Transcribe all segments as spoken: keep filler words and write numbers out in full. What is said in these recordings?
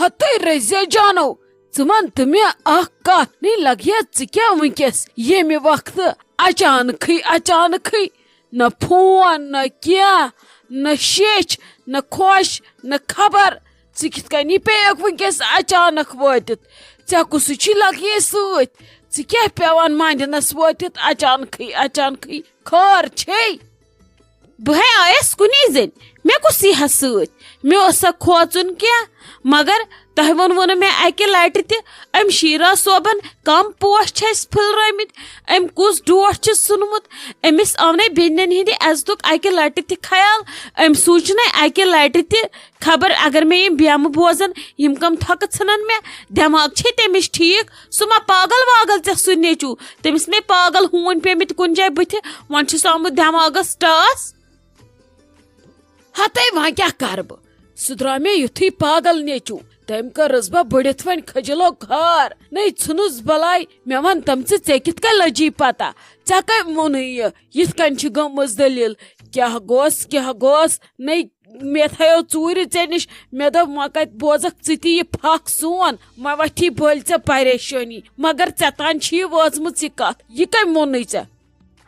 ہتٕے رٔزیا جانو، ژٕ وَن تہٕ مےٚ اکھ کتھ، نَے لگیا ژٕ کیٛاہ وٕنکیٚس ییٚمہِ وقتہٕ اچانکھٕے اچانکھٕے؟ نہ فون، نہ کینٛہہ، نہ شیٚچھ، نہ خۄش، نہ خبر۔ ژٕ کِتھ کٔنی پیٚیَکھ وٕنکیٚس اچانک وٲتِتھ؟ ژےٚ کُسٕے چھی لگیے سۭتۍ؟ ژٕ کیٛاہ پیٚوان مندنس وٲتِتھ اچانکھٕے اچانکھٕے؟ خٲر چھے؟ بہٕ ہے آیس کُنی زٔنۍ، مےٚ کُس یی ہا سۭتۍ؟ مےٚ اوس سا کھوژُن کینٛہہ؟ مگر تۄہہِ ووٚنوُ نہٕ مےٚ اکہِ لٹہِ تہِ، أمۍ شیراز صٲبن کم پوش چھِ اَسہِ پھٔلرٲومٕتۍ، أمۍ کُس ڈوٹھ چھُ ژھُنمُت؟ أمِس آو نے بیٚنٮ۪ن ہٕنٛدِ عزتُک اکہِ لٹہِ تہِ خیال؟ أمۍ سوٗنچ نے اکہِ لٹہِ تہِ، خبر اگر مےٚ یِم بیمہٕ بوزن، یِم کم تھۄکہٕ ژھٕنن مےٚ؟ دٮ۪ماغ چھے تٔمِس ٹھیٖک؟ سُہ ما پاگل واگل ژےٚ سُہ نیٚچوٗ؟ تٔمِس نے پاگل ہوٗنۍ پیٚمٕتۍ کُنہِ جایہِ بٕتھِ، وۄنۍ چھُس آمُت دٮ۪ماغس ٹاس۔ ہتے وۄنۍ کیٛاہ کرٕ بہٕ؟ سُہ درٛاو مےٚ یُتھُے پاگل نیٚچوٗ۔ تٔمۍ کٔرٕس بہٕ بٔڑِتھ وۄنۍ خٔجلو خار۔ نٔے ژھٕنُس بلاے۔ مےٚ وَن تٔمۍ ژٕ، ژےٚ کِتھ کٔنۍ لٔجی پتہ؟ ژےٚ کٔمۍ ووٚنُے یہِ؟ یِتھ کٔنۍ چھِ گٔمٕژ دٔلیٖل۔ کیٛاہ گوٚژھ، کیٛاہ گوٚژھ؟ نٔے مےٚ تھایو ژوٗرِ ژےٚ نِش۔ مےٚ دوٚپ، وۄنۍ کَتہِ بوزَکھ ژٕ تہِ یہِ پھَکھ سون؟ وۄنۍ وۄتھی بٔلۍ ژےٚ پریشٲنی۔ مگر ژےٚ تام چھی وٲژمٕژ یہِ کَتھ۔ یہِ کٔمۍ ووٚنُے ژےٚ؟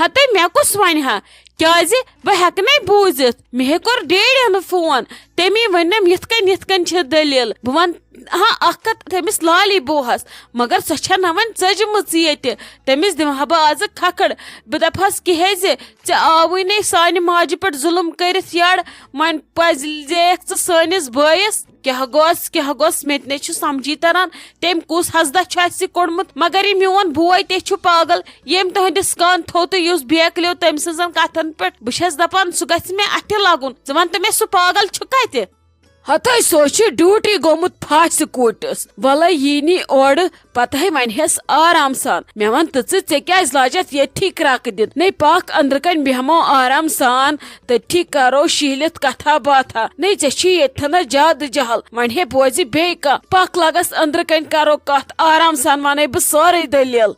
ہتے مےٚ کُس وَنہِ ہا؟ کیٛازِ بہٕ ہٮ۪کہٕ نے بوٗزِتھ۔ مےٚ ہے کوٚر ڈیڈیَن فون۔ تٔمی ؤنِم یِتھ کٔنۍ یِتھ کٔنۍ چھِ دٔلیٖل۔ بہٕ وَنہٕ ہا اَکھ کَتھ تٔمِس لالی بوہَس، مگر سۄ چھےٚ نہ وۄنۍ ژٔجمٕژ ییٚتہِ۔ تٔمِس دِمہٕ ہا بہٕ آزٕ کھکھٕڑ۔ بہٕ دَپہٕ ہَس، کِہے زِ ژےٚ آوٕے نے سانہِ ماجہِ پٮ۪ٹھ ظُلُم کٔرِتھ یَڑ، وۄنۍ پَزِ زیکھ ژٕ سٲنِس بٲیِس۔ کیٛاہ گوٚژھ، کیٛاہ گوٚژھ، مےٚ تہِ نے چھُ سمجھی تران۔ تٔمۍ کُس حسدہ چھُ اَسہِ کوٚڑمُت؟ مگر یہِ میون بوے تہِ چھُ پاگل، ییٚمۍ تُہنٛدِس کان تھوٚو تہٕ یُس بیکلیو تٔمۍ سٕنٛزن کتھن پٮ۪ٹھ۔ بہٕ چھَس دپان، سُہ گژھِ مےٚ اَتھِ لگُن۔ ژٕ وَن تہٕ مےٚ، سُہ پاگل چھُ کتہِ؟ ہتٲے، سُہ چھُ ڈیوٹی گوٚمُت پھاسہِ کوٗٹِس۔ وَلَے یی نی اورٕ، پتہٕ ہے وَنہِ ہَس آرام سان۔ مےٚ وَن تہٕ ژٕ، ژےٚ کیٛازِ لاجَتھ ییٚتھی کرٛکہٕ دِتھ؟ نے پکھ أنٛدرٕ کَنۍ بیٚہمو آرام سان۔ تٔتھی کرو شیٖلِتھ کتھا باتھا۔ نے ژےٚ چھی ییٚتھنس زیادٕ جہل۔ وۄنۍ ہے بوزِ بیٚیہِ کانٛہہ۔ پکھ لگس أنٛدرٕ کنۍ کرو کتھ۔ آرام سان ونَے بہٕ سٲرٕے دٔلیٖل۔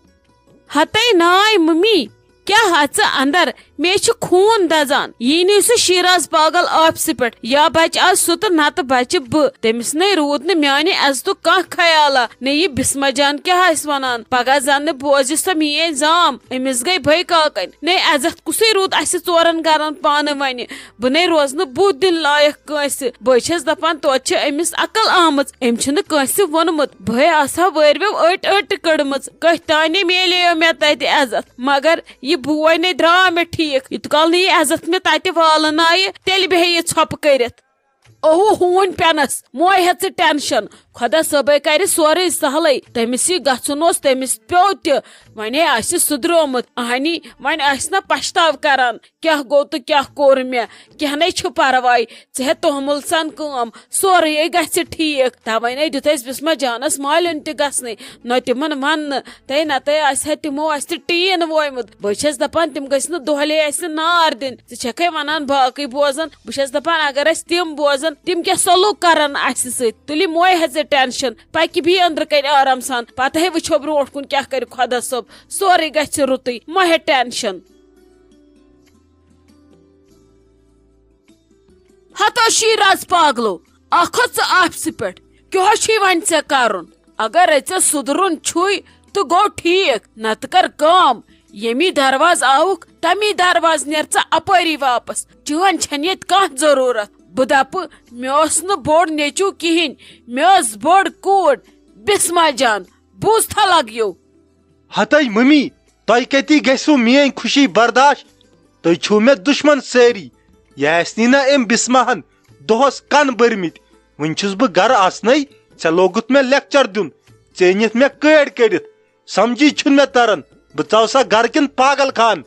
ہتے ناے ممی، کیٛاہ ہا ژٕ اندر؟ مےٚ چھُ خوٗن دزان۔ یی نہٕ سُہ شیراز پاگل آفسہٕ پٮ۪ٹھ۔ یا بچہِ آز سُہ تہٕ نتہٕ بچہِ بہٕ۔ تٔمِس نے روٗد نہٕ میانہِ عزتُک کانٛہہ خیالا۔ نے یہِ بسمہ جان کیٛاہ آسہِ ونان؟ پگاہ زن نہٕ بوزِ سۄ میٲنۍ زام۔ أمِس گٔے بھے کاکن۔ نے عزت کُسٕے روٗد اسہِ ژورن گرن پانہٕ ونہِ؟ بہٕ نے روزٕ نہٕ بُتھ دِنہٕ لایق کٲنٛسہِ۔ بہٕ چھَس دپان، توتہِ چھِ أمِس عقل آمٕژ۔ أمۍ چھُنہٕ کٲنٛسہِ ووٚنمُت۔ بہے آسہٕ ہا وٲروِو أٹۍ أٹۍ کٔڑمٕژ۔ کٔہۍ تانۍ میلیو مےٚ تتہِ عزت، مگر یہِ بوے نے درٛاو مےٚ ٹھیٖک۔ یوٗت کال نہٕ یہِ عزت مےٚ تتہِ والنہٕ آیہِ، تیٚلہِ بیٚہہِ یہِ ژھۄپہٕ کٔرِتھ۔ اوہو ہوٗنۍ پٮ۪نس، موے ہے ژٕ ٹینشن۔ خۄدا صٲبے کرِ سورُے سہلٕے۔ تٔمِس یہِ گژھُن اوس، تٔمِس پیوٚو تہِ۔ وۄنۍ ہے آسہِ سُدریومُت۔ اہنی، وۄنۍ آسہِ نہ پشتاو کران، کیٛاہ گوٚو تہٕ کیٛاہ کوٚر مےٚ؟ کینٛہہ نے چھُ پرواے، ژٕ ہے توٚہمُل سان کٲم، سورُے ہے گژھِ ٹھیٖک۔ توے نے دیُت اَسہِ بسمہ جانس مالیُن تہِ گژھنٕے، نہ تِمن وننہٕ۔ تہٕ نتہٕ آسہِ ہا تِمو اَسہِ ٹیٖن وویمُت۔ بہٕ چھَس دَپان، تِم گٔژھۍ نہٕ دۄہلے اَسہِ نار دِنۍ۔ ژٕ چھَکھے وَنان باقٕے بوزَن، بہٕ چھَس دَپان، اگر اَسہِ تِم بوزَن، تِم کیٛاہ سلوٗک کَرَن اَسہِ سۭتۍ؟ تُلہِ موے ہے ژٕ ٹٮ۪نشَن، پَکہِ بیٚیہِ أنٛدرٕ کَنہِ آرام سان۔ پَتہٕ ہے وٕچھو برٛونٛٹھ کُن کیٛاہ کَرِ خۄدا صٲب، سورُے گژھِ رُتُے، مہ ہے ٹٮ۪نشَن۔ ہتو شیراز پاگلو، اکھ ہو ژٕ آفسہِ پٮ۪ٹھ، کیٛاہ چھُے وۄنۍ ژےٚ کرُن؟ اگر ژےٚ سُدرُن چھُے تہٕ گوٚو ٹھیٖک، نتہٕ کر کٲم، ییٚمی دروازٕ آوُکھ، تمی دروازٕ نیر ژٕ اپٲری واپس۔ چٲنۍ چھنہٕ ییٚتہِ کانٛہہ ضروٗرت۔ بہٕ دپہٕ، مےٚ اوس نہٕ بوٚڑ نیٚچوٗ کِہیٖنۍ، مےٚ ٲس بٔڑ کوٗر، بسمہ جان، بوٗزتھا لگیو؟ ہتَے مٔمی، تۄہہِ کَتی گژھِوٕ میٛٲنۍ خوشی برداش؟ تُہۍ چھِو مےٚ دُشمن سٲری۔ یہِ آسہِ نی نہ أمۍ بسمہ ہن دۄہس کن بٔرمٕتۍ۔ وۄنۍ چھُس بہٕ گرٕ اژنَے، ژےٚ لوگُتھ مےٚ لیکچر دیُن، ژےٚ أنِتھ مےٚ کٲڑۍ کٔڑِتھ۔ سمجھی چھُنہٕ مےٚ تران، بہٕ ژاو سا گرٕ کِنہٕ پاگل خان؟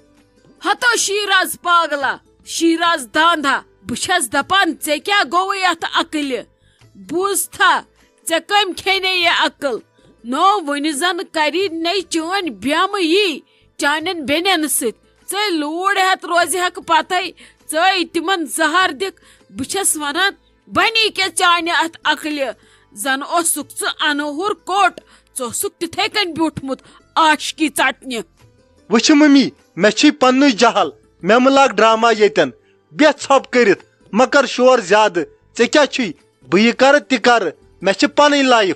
ہتو شیراز پاگلا، شیراز داندا، بہٕ چھَس دپان، ژےٚ کیٛاہ گوٚوُے یتھ عقلہِ؟ بوٗزتھا، ژےٚ کٔمۍ کھیٚنے یہِ عقل؟ نو وُنہِ زن کری نے چٲنۍ بیمہٕ یی چانٮ۪ن بیٚنٮ۪ن سۭتۍ۔ ژے لوٗر ہٮ۪تھ روزِ ہکھ پتہے، ژے تِمن زہر دِکھ۔ بہٕ چھَس ونان، بنی کیٛاہ چانہِ اتھ عقلہِ؟ زن اوسُکھ ژٕ انہٕ ہُر کوٹ، ژٕ اوسُکھ تِتھے کٔنۍ بیوٗٹھمُت عاشقی ژٹنہِ۔ وٕچھ ممی، مےٚ چھُے پننُے جہل، مےٚ مہٕ لاگ ڈرامہ ییٚتٮ۪ن۔ بیٚہہ ژھۄپ کٔرِتھ، مہ کر شور زیادٕ۔ ژےٚ کیٛاہ چھُے؟ بہٕ یہِ کرٕ تہِ کرٕ، مےٚ چھِ پنٕنۍ لایف۔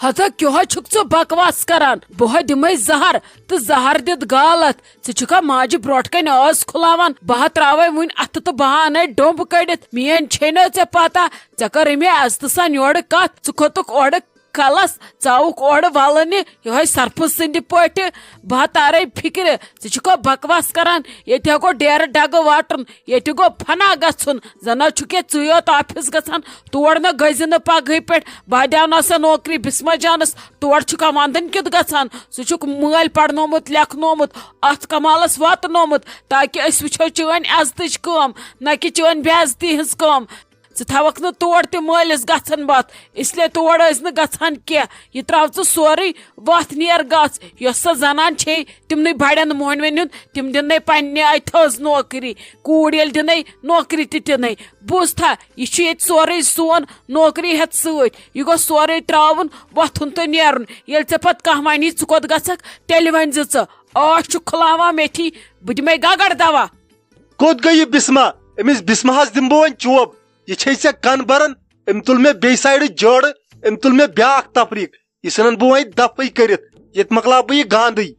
ہتا کیٛاہ چھُکھ ژٕ بکواس کران؟ بہٕ ہا دِمے زہر تہٕ زہر دِتھ گالتھ۔ ژٕ چھُکھا ماجہِ برونٛٹھ کنہِ ٲس کھُلاوان؟ بہٕ ہا تراوے وُنہِ اتھٕ تہٕ بہٕ ہا انَے ڈوٚمب کٔڑِتھ۔ میٲنۍ چھے نہ ژےٚ پتہ، ژےٚ کٔر مےٚ عزتہٕ سان یورٕ کتھ، ژٕ کھوٚتُکھ اورٕ کلس، ژاوُکھ اورٕ ولنہِ، یِہوٚے سرپھٕ سٕنٛدِ پٲٹھۍ۔ بہٕ ہا تارے فکرِ، ژٕ چھُکھا بکواس کران؟ ییٚتہِ ہا گوٚو ڈیرٕ ڈگہٕ واٹُن، ییٚتہِ گوٚو فنا گژھُن۔ زن ہا چھُکھ ییٚتہِ ژٕے یوت آفس گژھان، تور نہ گٔژھۍ زِ نہٕ پگہٕے پٮ۪ٹھ۔ بہٕ ہا دیاوناو سا نوکری بسمہ جانس، تور چھُکھا ونٛدن کیُتھ گژھان؟ ژٕ چھُکھ مٲلۍ پرنومُت لیکھنومُت، اتھ کمالس واتنومُت، تاکہِ أسۍ وٕچھو چٲنۍ عزتٕچ کٲم، نہ کہِ چٲنۍ بے عزتی ہٕنٛز کٲم۔ ژٕ تھاوکھ نہٕ تور تہِ مٲلِس گژھن بتھ، اس لیے تور ٲسۍ نہٕ گژھان کینٛہہ۔ یہِ تراو ژٕ سورُے، وتھ نیر گژھ۔ یۄس سۄ زنان چھے، تِمنٕے بڑٮ۪ن مۄہنوٮ۪ن ہُنٛد، تِم دِنَے پننہِ اتھِ تھٔز نوکری۔ کوٗر ییٚلہِ دِنَے نوکری تہِ دِنَے۔ بوٗزتھا، یہِ چھُ ییٚتہِ سورُے سون، نوکری ہٮ۪تھ سۭتۍ۔ یہِ گوٚژھ سورُے تراوُن، وۄتھُن تہٕ نیرُن۔ ییٚلہِ ژےٚ پتہٕ کانٛہہ ونی، ژٕ کوٚت گژھکھ، تیٚلہِ ؤنۍ زِ ژٕ، آش چھُکھ کھُلاوان میتھی، بہٕ دِمے گگر دوا۔ کوٚت گٔے یہِ بسمہ؟ أمِس بسمہس دِمہٕ بہٕ وۄنۍ چوب۔ یہِ چھے ژےٚ کن بران؟ أمۍ تُل مےٚ بیٚیہِ سایڈٕ جٲڑٕ، أمۍ تُل مےٚ بیٛاکھ تفریٖق۔ یہِ ژھٕنن بہٕ وۄنۍ دفعٕے کٔرِتھ، ییٚتہِ مۄکلاو بہٕ یہِ گاندٕے۔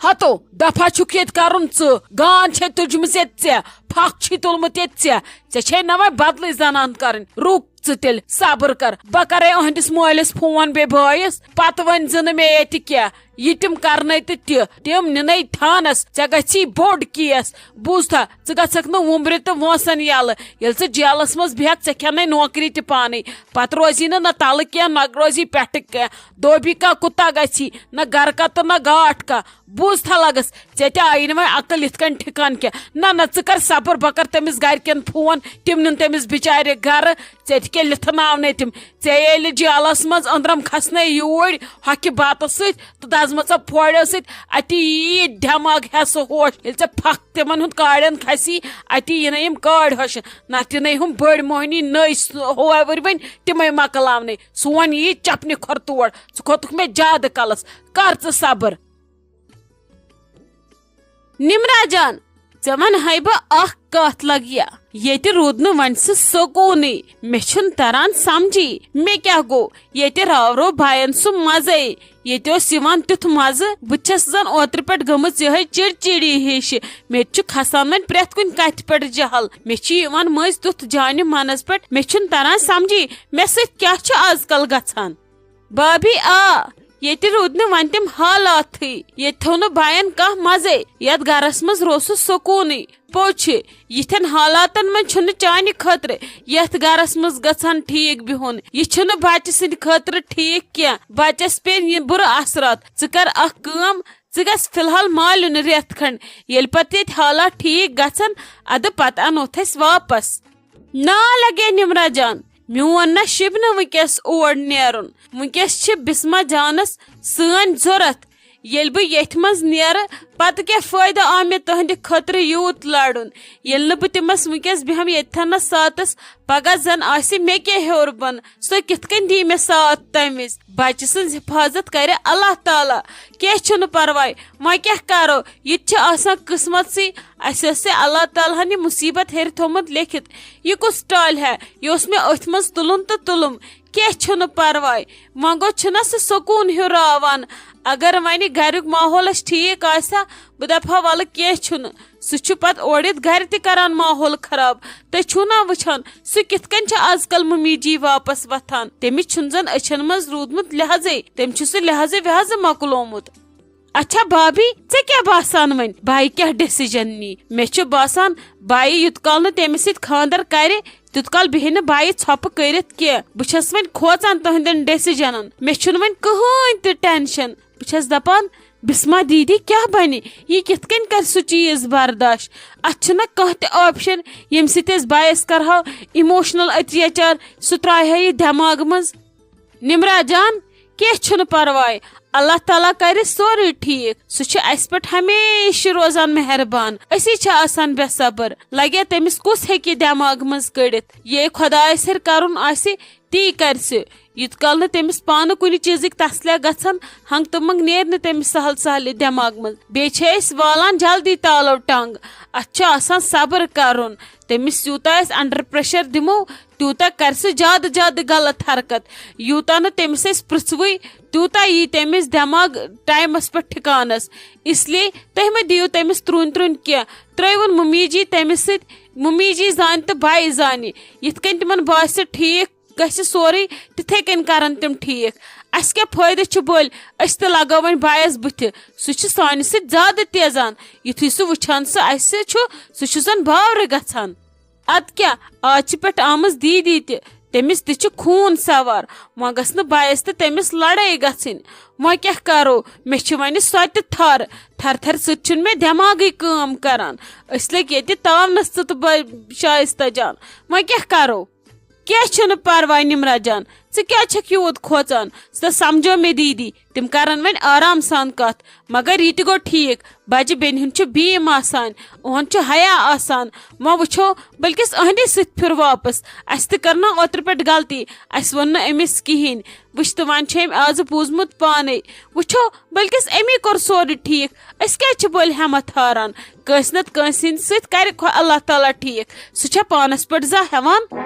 ہتو، دفعہ چھُکھ ییٚتہِ کرُن ژٕ، گانٛد چھے تُجمٕژ ییٚتہِ ژےٚ، پھکھ چھُے تُلمُت ییٚتہِ ژےٚ، ژےٚ چھے نہ وۄنۍ بدلٕے زنان کرٕنۍ۔ رُک ژٕ تیٚلہِ، صبر کر، بہٕ کرے أہنٛدِس مٲلِس فون بیٚیہِ بٲیِس، پتہٕ ؤنۍ زِ نہٕ مےٚ ییٚتہِ کینٛہہ۔ یہِ تِم کرنے تہٕ تہِ، تِم نِنے تھانس، ژےٚ گژھی بوٚڑ کیس۔ بوٗزتھا، ژٕ گژھکھ نہٕ وُمبرِ تہٕ وٲنٛسن یلہٕ۔ ییٚلہِ ژٕ جیلس منٛز بیہکھ، ژےٚ کھٮ۪نَے نوکری تہِ پانے۔ پتہٕ روزی نہٕ نہ تلہٕ کینٛہہ، نہ روزی پٮ۪ٹھٕ کینٛہہ۔ دوبی کا کتا گژھی، نہ گرٕ کا تہٕ نہ گاٹھ کا۔ بوٗزتھا لگس، ژےٚ تہِ آیی نہٕ وۄنۍ عقل یِتھ کٔنۍ ٹھِکان کینٛہہ۔ نہ، نہ، ژٕ کر صبر، بہٕ کر تٔمِس گرِکٮ۪ن فون، تِم نِن تٔمِس بِچارِ گرٕ۔ ژےٚ تہِ کیٛاہ لِتھناونَے تِم؟ ژےٚ ییٚلہِ جیلس منٛز أنٛدرم کھسنے یوٗرۍ ہۄکھِ بتہٕ سۭتۍ، تہٕ دزمژا پھوڑیو سۭتۍ اتی یی دٮ۪ماغ ہٮ۪س ہوش۔ ییٚلہِ ژےٚ پھکھ تِمن ہُنٛد کاڑٮ۪ن کھسی، اتی یِنَے یِم کاڑۍ ہۄشہِ۔ نتہٕ یِنَے ہُم بٔڑۍ موہنی نٔے س-، ہوے ؤرۍ وۄنۍ تِمے مۄکلاونَے۔ سون یی چپنہِ کھۄر تور۔ ژٕ کھوٚتُکھ مےٚ زیادٕ کلس۔ کر ژٕ صبر۔ نمرا جان، ژےٚ ونہٕ ہے بہٕ اکھ کتھ لگیا۔ ییٚتہِ روٗد نہٕ وۄنۍ سُہ سکوٗنٕے۔ مےٚ چھُنہٕ تران سمجھی، مےٚ کیٛاہ گوٚو۔ ییٚتہِ راورو بایَن سُہ مزے۔ ییٚتہِ اوس یِوان تیُتھ مزٕ، بہٕ چھَس زن اوترٕ پٮ۪ٹھ گٔمٕژ یِہے چِڑچِڑی ہِش۔ مےٚ تہِ چھُ کھسان وۄنۍ پرٛٮ۪تھ کُنہِ کتھِ پٮ۪ٹھ جہل۔ مےٚ چھُ یِوان مٔنٛزۍ تیُتھ جانہِ منس پٮ۪ٹھ، مےٚ چھُنہٕ تران سمجھی، مےٚ سۭتۍ کیٛاہ چھُ آز کل گژھان۔ بابی آ، ییٚتہِ روٗد نہٕ وۄنۍ تِم حالاتھٕے۔ ییٚتہِ تھوٚو نہٕ بایَن کانٛہہ مزے۔ یتھ گرس منٛز روو سُہ سکوٗنٕے۔ پوٚز چھُ، یِتھٮ۪ن حالاتن منٛز چھُنہٕ چانہِ خٲطرٕ یتھ گرس منٛز گژھان ٹھیٖک بِہُن۔ یہِ چھُنہٕ بچہٕ سٕنٛدِ خٲطرٕ ٹھیٖک کینٛہہ۔ بچس پیٚن یِم بُرٕ اثرات۔ ژٕ کر اکھ کٲم، ژٕ گژھ فی الحال مالیُن رٮ۪تھ کھنٛڈ۔ ییٚلہِ پتہٕ ییٚتہِ حالات ٹھیٖک گژھن، ادٕ پتہٕ انوتھ أسۍ واپس۔ نا لگے نمرا جان، میون نہ شِبنہٕ وٕنکیٚس اور نیرُن۔ وٕنکیٚس چھِ بسمہ جانس سٲنۍ ضرورت۔ ییٚلہِ بہٕ ییٚتھۍ منٛز نیرٕ، پتہٕ کیٛاہ فٲیدٕ آو مےٚ تُہنٛدِ خٲطرٕ یوٗت لڑُن؟ ییٚلہِ نہٕ بہٕ تٔمِس وٕنکیٚس بیٚہمہٕ ییٚتھٮ۪نس ساتس، پگاہ زن آسہِ مےٚ کیٛاہ ہیوٚر بۄن؟ سۄ کِتھ کٔنۍ دِیہِ مےٚ ساتھ تمہِ وِزِ؟ بچہٕ سٕنٛز حفاظت کرِ اللہ تعالیٰ، کینٛہہ چھُنہٕ پرواے۔ وۄنۍ کیٛاہ کرو، یہِ تہِ چھِ آسان قسمتسٕے۔ اسہِ ٲس ہے اللہ تعالیٰ ہن یہِ مصیبت ہیٚرِ تھوٚمُت لیکھِتھ۔ یہِ کُس ٹالہِ ہے؟ یہِ اوس مےٚ أتھۍ منٛز تُلُن تہٕ تُلُن۔ کینٛہہ چھُنہٕ پرواے۔ وۄنۍ گوٚو چھُنہ سُہ سکوٗن ہیوٗ راوان۔ اگر وۄنۍ گریُک ماحول اسہِ ٹھیٖک آسہِ ہا، بہٕ دپہٕ ہا، ولہٕ کینٛہہ چھُنہٕ۔ سُہ چھُ پتہٕ اورٕ یِتھ گرِ تہِ کران ماحول خراب۔ تُہۍ چھِو نا وٕچھان، سُہ کِتھ کٔنۍ چھُ آز کل مُمی جی واپس وۄتھان؟ تٔمِس چھُنہٕ زن أچھن منٛز روٗدمُت لحاظے۔ تٔمۍ چھُ سُہ لحاظے وحاظے مۄکلومُت۔ اچھا بابی، ژےٚ کیٛاہ باسان وۄنۍ بایہِ کیٛاہ ڈیسیجن نی؟ مےٚ چھُ باسان بایہِ یوٗت کال نہٕ تٔمِس سۭتۍ خانٛدر کرِ، تیوٗت کال بیٚہہِ نہٕ بایہِ ژھۄپہٕ کٔرِتھ کینٛہہ۔ بہٕ چھَس وۄنۍ کھوژان تُہنٛدٮ۪ن ڈیسیجنن۔ مےٚ چھُنہٕ وۄنۍ کٕہٕنۍ تہِ ٹینشن۔ بہٕ چھَس دپان، بسمہ دیدی کیٛاہ بنہِ؟ یہِ کِتھ کٔنۍ کرِ سُہ چیٖز برداش؟ اتھ چھُنہ کانٛہہ تہِ آپشن ییٚمہِ سۭتۍ أسۍ بایس کرہاو ایموشنل اتیاچار، سُہ ترٛایہِ ہا یہِ دٮ۪ماغہٕ منٛز۔ نمرا جان، کینٛہہ چھُنہٕ پرواے، اللہ تعالیٰ کرِ سورُے ٹھیٖک۔ سُہ چھُ اسہِ پٮ۪ٹھ ہمیشہٕ روزان مہربان۔ أسی چھِ آسان بے صبر۔ لگے تٔمِس کُس ہیٚکہِ دٮ۪ماغہٕ منٛز کٔڑِتھ؟ یے خۄدایس ہیٚرِ کرُن آسہِ، تی کرِ سُہ۔ یوٗت کال نہٕ تٔمِس پانہٕ کُنہِ چیٖزٕکۍ تسلیا گژھن، ہنٛگ تہٕ منٛگ نیرِ نہٕ تٔمِس سہل سہل یہِ دٮ۪ماغہٕ منٛز۔ بیٚیہِ چھِ أسۍ والان جلدی تالو ٹنٛگ۔ اتھ چھُ آسان صبر کرُن۔ تٔمِس یوٗتاہ أسۍ under pressure دِمو، تیوٗتاہ کرِ سُہ زیادٕ زیادٕ غلط حرکت۔ یوٗتاہ نہٕ تٔمِس أسۍ پرٛژھوٕے، تیوٗتاہ یی تٔمِس دٮ۪ماغ ٹایمَس پٮ۪ٹھ ٹھِکانَس۔ اس لیے تُہۍ مہ دِیِو تٔمِس ترٛوٗنۍ ترٛوٗنۍ کینٛہہ۔ ترٛٲیوُن مُمی جی تٔمِس سۭتۍ، مُمی جی زانہِ تہٕ بایہِ زانہِ۔ یِتھ کٔنۍ تِمَن باسہِ ٹھیٖک گژھِ سورُے، تِتھَے کٔنۍ کَرَن تِم ٹھیٖک۔ اَسہِ کیٛاہ فٲیدٕ چھُ بٔلۍ؟ أسۍ تہِ لَگو وۄنۍ بایَس بٕتھِ۔ سُہ چھُ سانہِ سۭتۍ زیادٕ تیزان۔ یُتھُے سُہ وٕچھان سُہ اَسہِ چھُ، سُہ چھُ زَن باورٕ گژھان۔ اَدٕ کیٛاہ، آز چھِ پٮ۪ٹھ آمٕژ دیٖدی تہِ، تٔمِس تہِ چھُ خوٗن سوار۔ وۄنۍ گژھِ نہٕ بایَس تہٕ تٔمِس لڑٲے گژھٕنۍ۔ وۄنۍ کیٛاہ کرو؟ مےٚ چھِ وۄنۍ سۄ تہِ تھر، تھر تھر سۭتۍ چھُنہٕ مےٚ دٮ۪ماغٕے کٲم کران۔ أسۍ لٔگۍ ییٚتہِ تاونَس ژٕ تہٕ بہٕ شایستہ جان۔ وۄنۍ کیٛاہ کرو؟ کینٛہہ چھُنہٕ پرواے نمرہ جان، ژٕ کیٛازِ چھکھ یوٗت کھوژان؟ ژٕ سمجھو مےٚ دیٖدی، تِم کرن وۄنۍ آرام سان کتھ۔ مگر یہِ تہِ گوٚو ٹھیٖک، بجہِ بیٚنہِ ہُنٛد چھُ بیٖم آسان، اُہُنٛد چھُ حیا آسان۔ وۄنۍ وٕچھو، بلکس أہنٛدے سۭتۍ پھِر واپس۔ اسہِ تہِ کٔر نہ اوترٕ پٮ۪ٹھ غلطی، اسہِ ووٚن نہٕ أمِس کِہیٖنۍ۔ وٕچھ تہٕ وۄنۍ چھُ أمۍ آزٕ بوٗزمُت پانے۔ وٕچھو، بلکس أمی کوٚر سورُے ٹھیٖک۔ أسۍ کیٛازِ چھِ بٔلۍ ہٮ۪متھ ہاران؟ کٲنٛسہِ نتہٕ کٲنٛسہِ ہٕنٛدِ سۭتۍ کرِ خۄ-، اللہ تعالیٰ ٹھیٖک۔ سُہ چھا پانس پٮ۪ٹھ زانٛہہ ہٮ۪وان؟